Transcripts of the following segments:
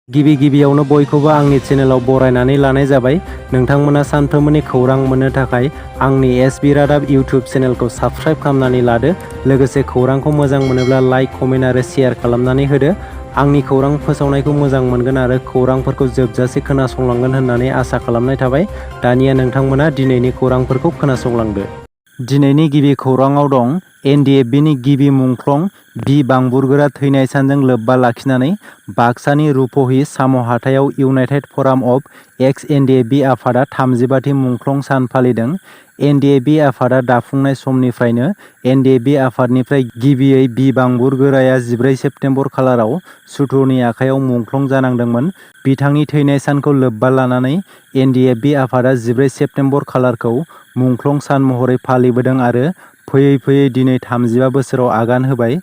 गिबियावनो बयखौबो आंनि चेनेलाव बरायनानै लानाय जाबाय। नोंथांमोना सानफ्रोमबोनि खौरां मोननो थाखाय आंनि एसबि रादाब इउटिउब चेनेलखौ साबस्क्राइब खालामनानै लादो। लोगोसे खौरांखौ मोजां मोनोब्ला लाइक, कमेन्ट आरो शेयार खालामनानै होदो। आंनि खौरां फोसावनायखौ मोजां मोनगोन आरो खौरांफोरखौ जोबजासे खोनासंलांगोन होननानै आसा खालामनाय थाबाय। दानिया नोंथांमोना दिनैनि खौरांफोरखौ खोनासंलांदो। दिनैनि गिबि खौराङाव दं एनडिएफबिनि गिबि मुंख्लं बि बांबुरगोरा थैनाय सानजों लोब्बा लाखिनानै बाक्सानि रुपहि साम'हाथायाव इउनाइटेड फराम अफ एक्स एनडिएफबि आफादा 35थि मुंख्लं सान फालिदों। एनडिएफबि आफादा दाफुंनाय समनिफ्रायनो एनडिएफबि आफादनिफ्राय गिबियै बि बांबुरगोराया 14 सेप्तेम्बर खालाराव सुथुरनि आखायाव मुंख्लं जानांदोंमोन। बिथांनि थैनाय सानखौ लोब्बा लानानै एनडिएफबि आफादा 14 सेप्तेम्बर खालारखौ मुंख्लं सान महरै फालिबोदों आरो फैयै दिनै 35 बोसोराव आगान होबाय।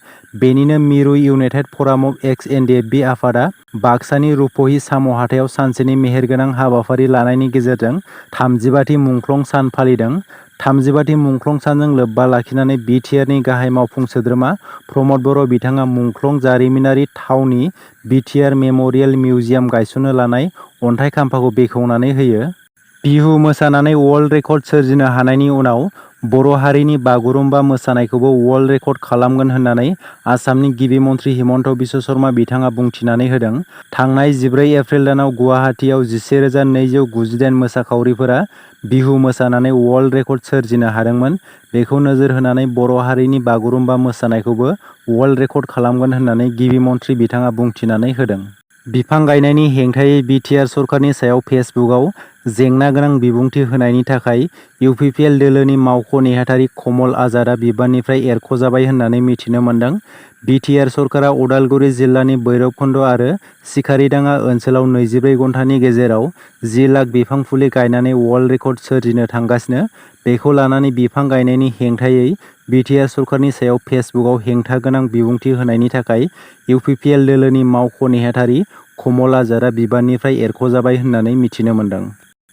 बेनिनो मिरु इउनाइटेड फराम अफ एक्स एनडिएफबि आफादा बाक्सानि रुपहि साम'हाथायाव सानसेनि मेहेरगोनां हाबाफारि लानायनि गेजेरजों 35थि मुंख्लं सान फालिदों। 35थि मुंख्लं सानजों लोब्बा लाखिनानै बिटिआरनि गाहाय मावफुं सोद्रोमा प्रमद बर' बिथाङा मुंख्लं जारिमिनारि थावनि बिटिआर मेम'रियेल मिउजियाम गायसननो लानाय अन्थाइ खाम्फाखौ बेखेवनानै होयो। बिहु मोसानानै वर्ल्ड रेकर्ड सोरजिनो हानायनि उनाव बर' हारिनि बागुरुम्बा मोसानायखौबो वर्ल्ड रेकर्ड खालामगोन होननानै आसामनि गिबि मन्थ्रि हिमन्त बिश्व शर्मा बिथाङा बुंथिनानै होदों। थांनाय 14 एप्रिल दानाव गुवाहाटीआव 11,298 मोसाखावरिफोरा बिहु मोसानानै वर्ल्ड रेकर्ड सोरजिनो हादोंमोन। बेखौ नोजोर होनानै बर' हारिनि बागुरुम्बा मोसानायखौबो वर्ल्ड रेकर्ड खालामगोन होननानै गिबि मन्थ्रि बिथाङा बुंथिनानै होदों। बिफां गायनायनि हेंथायै बिटिआर सरकारनि सायाव फेसबुकआव जेंना गोनां बिबुंथि होनायनि थाखाय इउपिपिएल दोलोनि मावख' नेहाथारि कमल आजादआ बिबाननिफ्राय एरख'जाबाय होननानै मिथिनो मोन्दों। बिटिआर सरकारा उदालगुरि जिल्लानि भैरबकुन्द आरो सिखारिडाङा ओनसोलाव 24 घन्टानि गेजेराव 10 लाख बिफां फुलि गायनानै वर्ल्ड रेकर्ड सोरजिनो थांगासिनो। बेखौ लानानै बिफां गायनायनि हेंथायै बिटिआर सरकारनि सायाव फेसबुकआव हेंथा गोनां बिबुंथि होनायनि थाखाय इउपिपिएल दोलोनि मावख' नेहाथारि कमल आजादआ बिबाननिफ्राय एरख'जाबाय होननानै मिथिनो मोन्दों।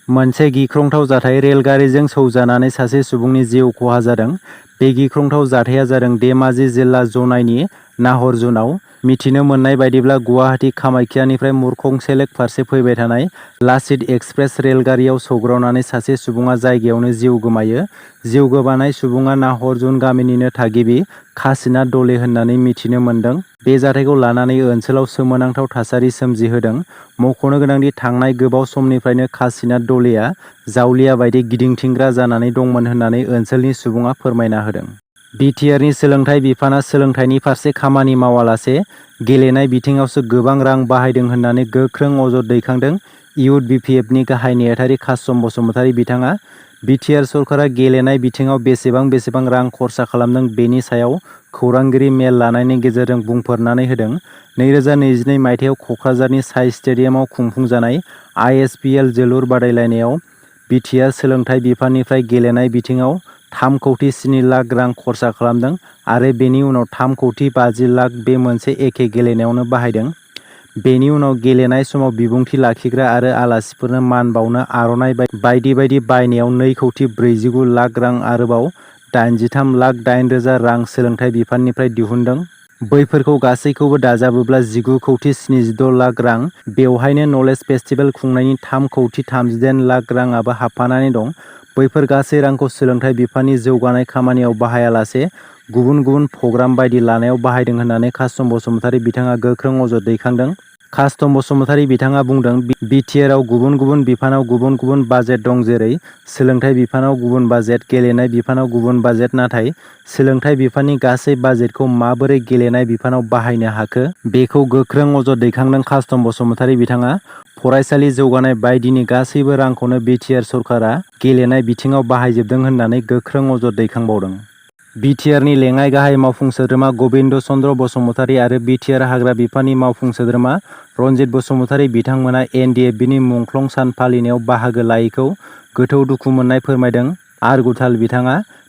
मोनसे गिख्रंथाव जाथाय रेलगारिजों सौजानानै सासे सुबुंनि जिउ खहा जादों। बे गिख्रंथाव जाथाया जादों धेमाजि जिल्ला जनाइनि नाहरजुनाव। मिथिनो मोननाय बायदिब्ला गुवाहाटी कामाख्यानिफ्राय मुरखंसेलेक फारसे फैबाय थानाय लाचित एक्सप्रेस रेलगारियाव सौग्रावनानै सासे सुबुङा जायगायावनो जिउ गोमायो। जिउ गोमानाय सुबुङा नाहरजुन गामिनिनो थागिबि काशीनाथ दले होननानै मिथिनो मोन्दों। बे जाथायखौ लानानै ओनसोलाव सोमोनांथाव थासारि सोमजिहोदों। मख'नो गोनांदि थांनाय गोबाव समनिफ्रायनो काशीनाथ दलेआ जावलिया बायदि गिदिंथिंग्रा जानानै दंमोन होननानै ओनसोलनि सुबुङा फोरमायना होदों। बिटिआरनि सोलोंथाइ बिफाना सोलोंथाइनि फारसे खामानि मावालासे गेलेनाय बिथिङावसो गोबां रां बाहायदों होननानै गोख्रों अजद दैखांदों। इउथ बिपिएफनि गाहाय नेहाथारि कासम बसुमतारी बिथाङा बिटिआर सरकारा गेलेनाय बिथिङाव बेसेबां रां खरसा खालामदों बेनि सायाव खौरांगिरि मेल लानायनि गेजेरजों बुंफोरनानै होदों। 2022 मायथाइयाव क'क्राझारनि साइ स्टेडियामाव खुंफुंजानाय आइएसपिएल जोलुर बादायलायनायाव बिटिआर सोलोंथाइ बिफाननिफ्राय गेलेनाय बिथिङाव 3 कौटि 7 लाख रां खरसा खालामदों आरो बेनि उनाव 3 कौटि 50 लाख बे मोनसे एखे गेलेनायावनो बाहायदों। बेनि उनाव गेलेनाय समाव बिबुंथि लाखिग्रा आरो आलासिफोरनो मान बावनो आर'नाइ बायदि बायनायाव 2 कौटि 49 लाख रां आरोबाव 83 लाख 8 रोजा रां सोलोंथाइ बिफाननिफ्राय दिहुनदों। बैफोरखौ गासैखौबो दाजाबोब्ला 19 कौटि 76 लाख रां। बेवहायनो नलेज फेस्टिभेल खुंनायनि 3 कौटि 38 लाख राङाबो हाबफानानै दं। बैफोर गासै रांखौ सोलोंथाइ बिफाननि जौगानाय खामानियाव बाहायालासे गुबुन प्रग्राम बायदि लानायाव बाहायदों होननानै कासम बसुमतारी बिथाङा गोख्रों अजद दैखांदों। कासम बसुमतारी बिथाङा बुंदों, बिटिआरआव गुबुन बिफानाव गुबुन बाजेट दं, जेरै सोलोंथाइ बिफानाव गुबुन बाजेट, गेलेनाय बिफानाव गुबुन बाजेट। नाथाय सोलोंथाइ बिफाननि गासै बाजेटखौ माबोरै गेलेनाय बिफानाव बाहायनो हाखो बेखौ गोख्रों अजद दैखांदों कासम बसुमतारी बिथाङा। फरायसालि जौगानाय बायदिनि गासैबो रांखौनो बिटिआर सरकारा गेलेनाय बिथिङाव बाहायजोबदों होननानै गोख्रों अजद दैखांबावदों। बिटिआरनि लेङाइ गाहाय मावफुं सोद्रोमा गबिन्द चन्द्र बसुमतारी आरो बिटिआर हाग्रा बिफाननि मावफुं सोद्रोमा रनजित बसुमतारी बिथांमोना एनडिएफबिनि मुंख्लं सान फालिनायाव बाहागो लायैखौ गोथौ दुखु मोननाय फोरमायदों। आर गुथाल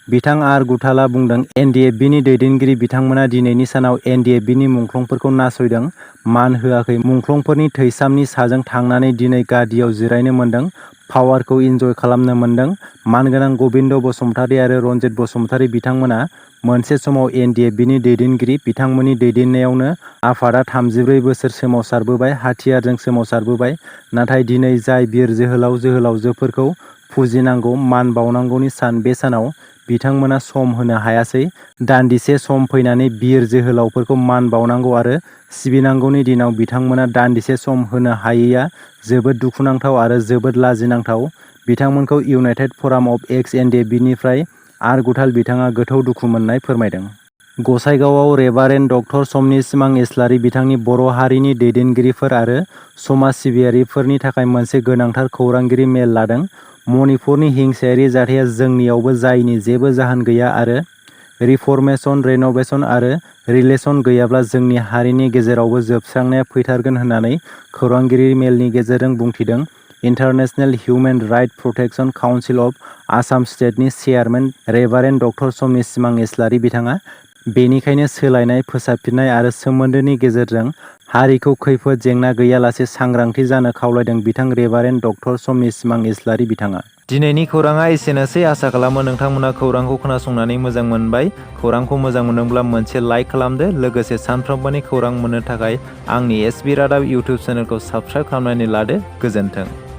बिथां आर गुथालआ बुंदों, एनडिएफबिनि दैदेनगिरि बिथांमोना दिनैनि सानाव एनडिएफबिनि मुंख्लंफोरखौ नासयदों, मान होआखै। मुंख्लंफोरनि थैसामनि साजों थांनानै दिनै गादियाव जिरायनो मोन्दों। पावारखौ इन्जय खालामनो मोन्दों। मानगोनां गबिन्द बसुमतारी आरो रन्जित बसुमतारी बिथांमोना मोनसे समाव NDFBनि दैदेनगिरि। बिथांमोननि दैदेननायावनो आफादा 34 बोसोर सोमावसारबोबाय, हाथियारजों सोमावसारबोबाय। नाथाय दिनै जाय बिर जोहोलाव जोहोलावजोफोरखौ फुजिनांगौ, मान बावनांगौनि सान, बे सानाव बिथांमोना सम होनो हायासै। दान्दिसे सम फैनानै बिर जोहोलावफोरखौ मान बावनांगौ आरो सिबिनांगौनि दिनाव बिथांमोना दान्दिसे सम होनो हायैआ जोबोद दुखुनांथाव आरो जोबोद लाजिनांथाव। बिथांमोनखौ इउनाइटेड फराम अफ एक्स NDFBनिफ्राय आर गुथाल बिथाङा गोथौ दुखु मोननाय फोरमायदों। गसाइगावआव रेभारेन्ड डक्टर समनि सिमां इस्लारि बिथांनि बर' हारिनि दैदेनगिरिफोर आरो समाज सिबियारिफोरनि थाखाय मोनसे गोनांथार खौरांगिरि मेल लादों। मणिपुरनि हिंसायारि जाथाया जोंनियावबो जायनि जेबो जाहोन गैया आरो रिफर्मेशन, रेन'भेशन आरो रिलेशन गैयाब्ला जोंनि हारिनि गेजेरावबो जोबस्रांनाया फैथारगोन होननानै खौरांगिरि मेलनि गेजेरजों बुंथिदों। International human right protection council of Assam स्टेटनि चेयारमेन रेभारेन्ड डक्टर समनि सिमां इस्लारि बिथाङा बेनिखायनो सोलायनाय, फोसाबफिननाय आरो सोमोन्दोनि गेजेरजों हारिखौ खैफोद जेंना गैयालासे सांग्रांथि जानो खावलायदों। बिथां रेभारेन्ड डक्टर समनि सिमां इस्लारि बिथाङा। दिनैनि खौराङा एसेनोसै। आसा खालामो नोंथांमोना खौरांखौ खोनासंनानै मोजां मोनबाय। खौरांखौ मोजां मोनदोंब्ला मोनसे लाइक खालामदो। लोगोसे सानफ्रोमबोनि खौरां मोननो थाखाय आंनि SB रादाब इउटुब चेनेलखौ साबस्क्राइब खालामनानै लादो। गोजोन्थों।